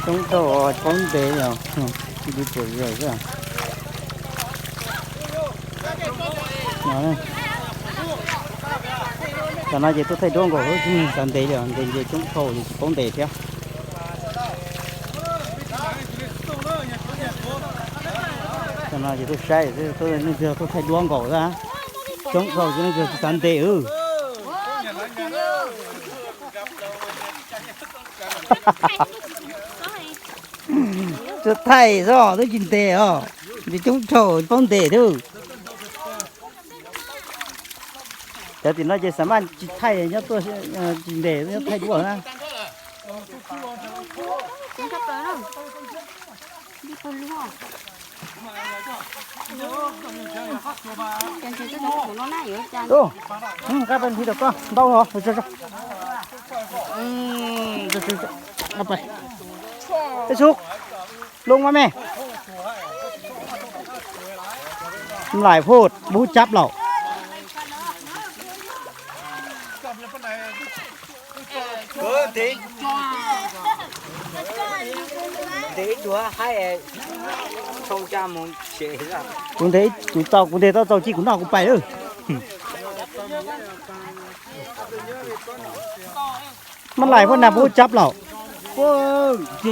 Coob dhau tsis paub ntes li, nti puas zaws xwb. Tam no ces tuaj thaij duab nkaus, tsis xav ntes li, ntes ntes coob dhau ces tsis paub ntes thiab. Tam no ces tuaj saib, leej twg tuaj thaij duab nkaus xwb, coob dhau ces leej twg tsis xav ntes. Tuaj thaij xwb twb tsis ntes os, ntes coob dhau tsis paub ntes thiab. Cov tim no ces xav maj tsis thaij nyob tuaj, tsis ntes nyob thaij duab na. Nqa pais nthi rau koj ntau os. Ib xub, loo mas me. Lais phut bub cab laum. Kuv ntes, kuv tau, kuv ntes tau txaus ci kuv noj kuv pais lawm. Maj lais phua nas puab cab laum. Nti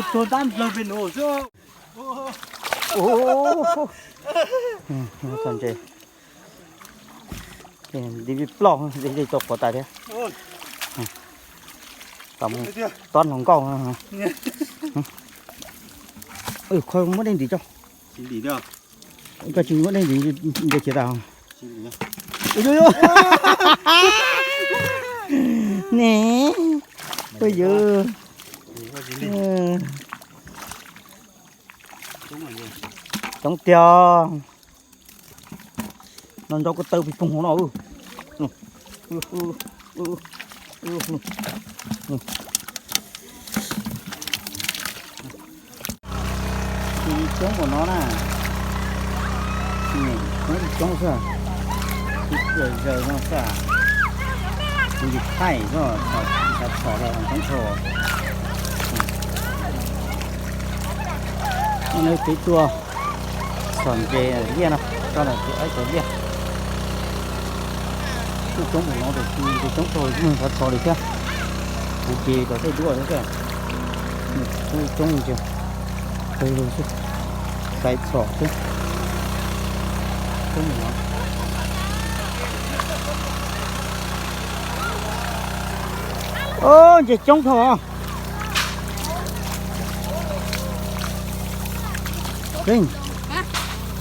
ploj, nti tau qhuav tas thiab. Tob hluas nkauj. Koj muab dej ntim tso. Koj tsis muab dej ntim nce chiav tas. Ne, yog coob tiag. No nrau ko taw pis poog hauv no. Coob npaum no na. Coob coob xwb. Zaws zaws no xwb. Kuv yim thaij xwb, txhom li coob tshaj. Nws twv tua txhom ntses liaj no, tso ntawm tus aib txhom liaj. Kuj coob npaum no tab sis nws coob tshaj, kuj txhom li thiab. Kuv ces tau thaij duab xwb. Kuj coob ntses, pawg lug xwb, xaiv txhom xwb. Coob npaum no. Ntses coob dhau.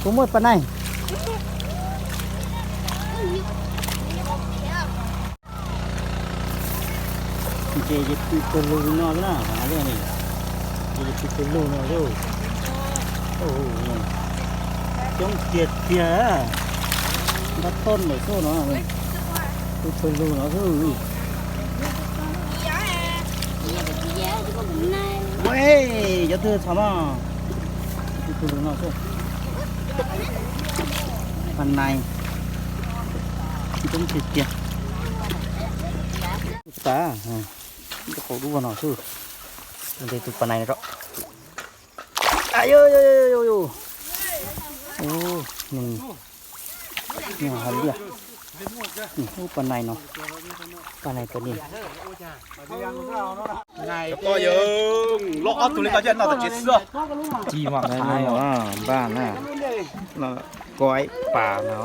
Kuv muaj pas nais. Ntses ces pw pawg lug li no xwb na, hais li ne. Ntses ces pw pawg lug no xwb. Coob tiag tiag. Nqa toj ntawm xwb no. Pw pawg lug no xwb. Cov twg txhom mas. Pw pawg lug no xwb. Pas nais coob tiag tiag. Tus tas, tus qau dub no xwb. Ntes tus pas nais no rau. Nws hais liaj. Ub, pas nais no. Pas nais pas ni. Los ob tug li ko coj noj tom tsev xwb. Npaj na, no koib pas no.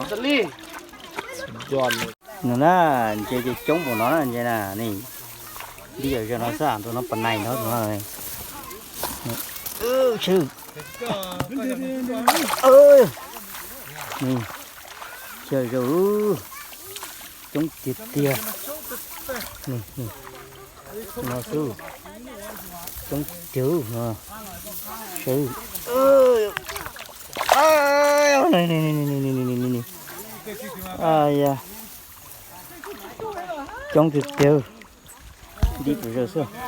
Nws na, ntses ces coob npaum no na, ntses na, ne. Nti yam zaws no xwb, tus no pas nais no, tus no. Tshwj. Ntses zaws, coob tiag tiag. No xwb, coob tiag. Sawv. Coob tiag tiag. Nti puas zaws xwb.